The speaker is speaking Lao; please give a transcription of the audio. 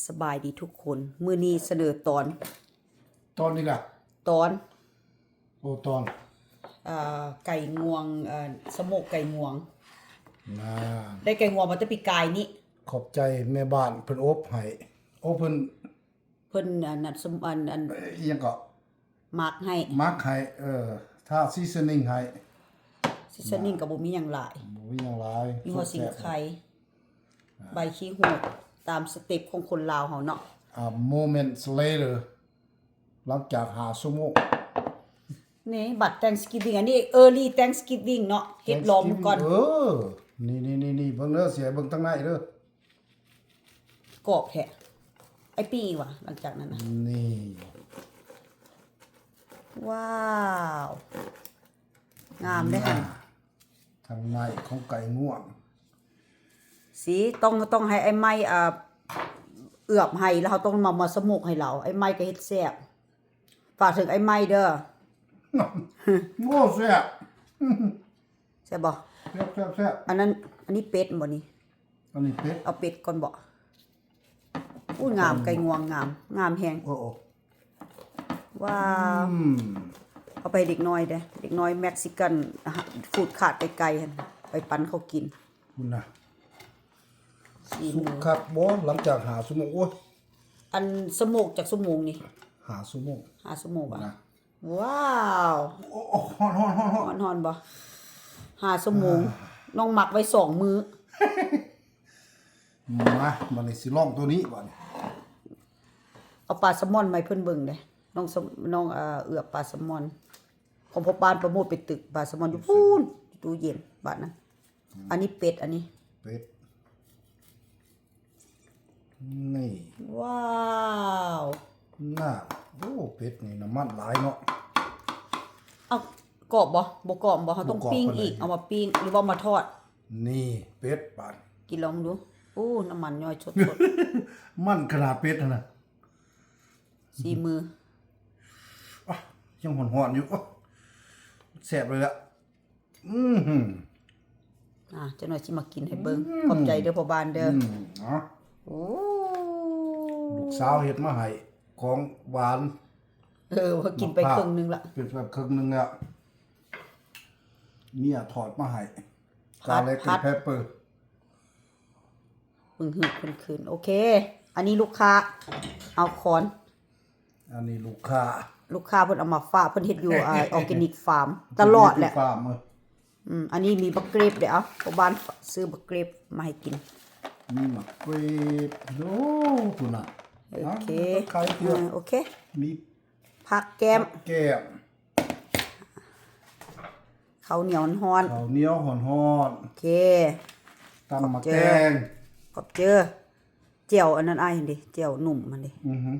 ສະບາຍດີທຸກຄົນ, ມື້ນີ້ສະເໜີຕອນ ຕອນນີ້ລະ ຕອນ ໂອ້ ຕອນ ເອີ ໄກ່ງວງ ເອີ ສະໂມກໄກ່ງວງ ນາ ໄດ້ໄກ່ງວງມາແຕ່ປີກາຍນີ້. ຂອບໃຈແມ່ບ້ານເພິ່ນອົບໃຫ້ ໂອ້ ເພິ່ນ ເພິ່ນອັນນັ້ນ ອັນ ອັນ ອີ່ຫຍັງເກາະ ໝັກໃຫ້ ໝັກໃຫ້ ເອີ ຖ້າຊີສະນິງໃຫ້ ຊີສະນິງກໍບໍ່ມີຫຍັງຫຼາຍ ບໍ່ມີຫຍັງຫຼາຍ ມີຫົວສີໄຄ ໃບຂີ້ຫູດ ຕາມສະເຕັບຂອງຄົນລາວເຮົາເນາະ. ອ່າ moments later ຫຼັງຈາກຫ້າຊົ່ວໂມງ ນີ້ບັດ Thanksgiving ອັນນີ້ early Thanksgiving ເນາະ ເຮັດລອງມັນກ່ອນ Thanksgiving ເອີ ນີ້ໆໆໆ ເບິ່ງເດີ ຊິໃຫ້ເບິ່ງທາງໃນເດີ. ກອບແທ້ ໄອ້ປີ້ອີກວ່າ ຫຼັງຈາກນັ້ນນະ ນີ້ ວ້າວ ງາມເດ້ຫັ້ນ ອ່າ ທາງໃນຂອງໄກ່ງວງ ຊິ ຕ້ອງ ຕ້ອງໃຫ້ອ້າຍໄມ້ ອ່າ ເອືອບໃຫ້ ແລ້ວເຮົາຕ້ອງມາ ມາສະໂມກໃຫ້ລາວ ອ້າຍໄມ້ກໍເຮັດແຊບ. ຝາກເຖິງອ້າຍໄມ້ເດີ. ໂອ້ ແຊບ ແຊບບໍ່? ແຊບໆໆ ອັນນັ້ນ ອັນນີ້ເປັດບໍ່ນີ້? ອັນນີ້ເປັດ ເອົາເປັດກ່ອນບໍ່? ອຸ້ຍ ງາມ ໄກ່ງວງງາມ ງາມແຮງ. ໂອ້ ໂອ້ ວ້າວ ອືມ ເອົາໄປໃຫ້ເດັກນ້ອຍເດ້ ເດັກນ້ອຍເມັກຊິກັນ ຟູດຄາດໄກໆ ຫັ້ນ ໄປປັນເຂົາກິນ ພຸ້ນນະ. ສີ່ ສຸກຄັກບໍ່? ຫຼັງຈາກຫ້າຊົ່ວໂມງ ໂອ້ຍ ອັນສະໂມກຈັກຊົ່ວໂມງນີ້? ຫ້າຊົ່ວໂມງ ຫ້າຊົ່ວໂມງຫວາ? ນະ ວ້າວ ໂອ້ ຮ້ອນໆໆໆ ຮ້ອນໆບໍ່? ຫ້າຊົ່ວໂມງ ນ້ອງໝັກໄວ້ສອງມື້. ມາ ບາດນີ້ຊິລອງໂຕນີ້ບາດນີ້ ເອົາປາແຊມອນມາໃຫ້ເພິ່ນເບິ່ງເດ້ ນ້ອງ ນ້ອງ ເອີ ເອື້ອປາແຊມອນ ຂອງພໍ່ບ້ານປະໂມດໄປຕຶກປາແຊມອນຢູ່ພຸ້ນ ຢູ່ຕູ້ເຢັນບາດນັ້ນ. ອືມ ອັນນີ້ເປັດ ອັນນີ້ເປັດ ນີ້ ວ້າວ ງາມ. ໂອ້ ເປັດນີ້ນ້ຳມັນຫຼາຍເນາະ. ເອົາ ກອບບໍ່? ບໍ່ກອບບໍ່? ເຮົາຕ້ອງ ບໍ່ກອບ ປີ້ງອີກ ປານໃດ ເອົາມາປີ້ງ ຫຼືວ່າເອົາມາທອດ? ນີ້ເປັດບາດ ກິນລອງດູ. ໂອ້ ນ້ຳມັນຍ້ອຍສົດໆ ມັນຂະໜາດເປັດຫັ້ນນະ. ສີມື ອະ ຍັງຮ້ອນໆຢູ່ ໂອ້ ແຊບເລີຍລະ. ອືມ ອ່າ ຈັກໜ່ອຍຊິມາກິນໃຫ້ເບິ່ງ. ອືມ ຂອບໃຈເດີພໍ່ບ້ານເດີ. ອືມ ເອົາ ໂອ້ ລູກສາວເຮັດມາໃຫ້ ຂອງຫວານ. ເອີ ວ່າກິນໄປເຄິ່ງໜຶ່ງລະ ກິນໄປເຄິ່ງໜຶ່ງແລ້ວ. ເມຍທອດມາໃຫ້ ກາເລັກ ແພັບເປີ. ເບິ່ງຫືດເພິ່ນຂຶ້ນ. ໂອເຄ ອັນນີ້ລູກຄ້າ ເອົາຄອນ. ອັນນີ້ລູກຄ້າ ລູກຄ້າເພິ່ນເອົາມາຝາກ ເພິ່ນເຮັດຢູ່ ອ່າ ອໍແກນິກຟາມ ຕະຫຼອດແຫຼະ ອໍແກນິກຟາມ. ເອີ ອືມ ອັນນີ້ມີບັກເກຣບເດ້. ເອົາ ພໍ່ບ້ານຊື້ບັກເກຣບມາໃຫ້ກິນ. ມີບັກເກຣບ ໂອ້ ພຸ້ນນະ. ໂອເຄ ເອົາ ໄຂ່ເຕີຍວ ເອີ ໂອເຄ ມີຜັກແກ້ມ ແກ້ມ. ເຂົ້າໜຽວຮ້ອນໆ ເຂົ້າໜຽວຮ້ອນໆ. ໂອເຄ ຕຳໝາກແຕງ. ຂອບເຈີ ຂອບເຈີ. ແຈ່ວອັນນັ້ນອ້າຍຫັ້ນເດ ແຈ່ວໜຸ່ມຫັ້ນເດ. ອືຮຶ